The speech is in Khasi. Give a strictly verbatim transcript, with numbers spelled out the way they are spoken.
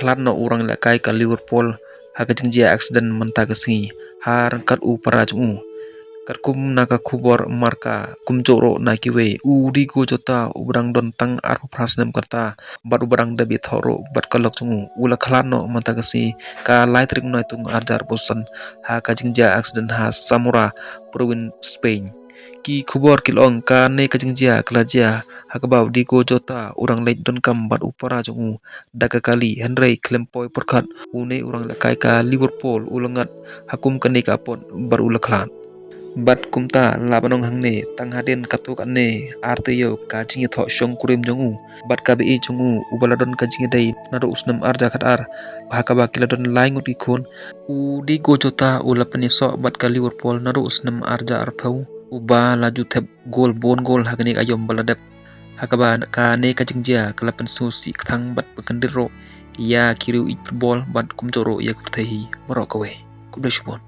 khlad noh u rangïalehkai ka Liverpool ha ka jingjia aksiden mynta ka sngi ha ryngkat u para jong u. Katkum na ka khubor marka, kumjuh ruh na kiwei, u Diogo Jota uba dang don tang arphew phra snem ka rta bad uba dang dep ïathoh ruh bad ka lok jong u, u la khlad noh mynta ka sngi ka lai tarik u Naitung arhajar arphew san ha ka jingjia aksiden ha Zamora, Province Spain. Ki khubor ki la ong kane ka jingjia ka la jia ha kaba u Diogo Jota u dang leit donkam bad u para jong u da ka kali, hynrei khlem poi pyrkhat une u rangïalehkai ka Liverpool u la ngat ha kum kane ka apot bad u la khlad. Bad kumta lah ban ong hangne, tang hadien katto katne ar taïew ka jingïathoh shongkurim jong u bad kaba ïeit jong u uba la don ka jingïadei naduh u snem arhajar khatar ha kaba ki la don lai ngut ki khun, u Diogo Jota u la pynïasoh bad ka Liverpool naduh u snem arhajar arphew, uba la ju thep gol bun gol ha kane ka aïom ba la dep, ha kaba kane ka jingjia ka la pynsngewsih kthang bad pynkyndit ruh ïa ki riew ïeit football bad kumjuh ruh ïa ka pyrthei hi baroh kawei. Khublei shibun.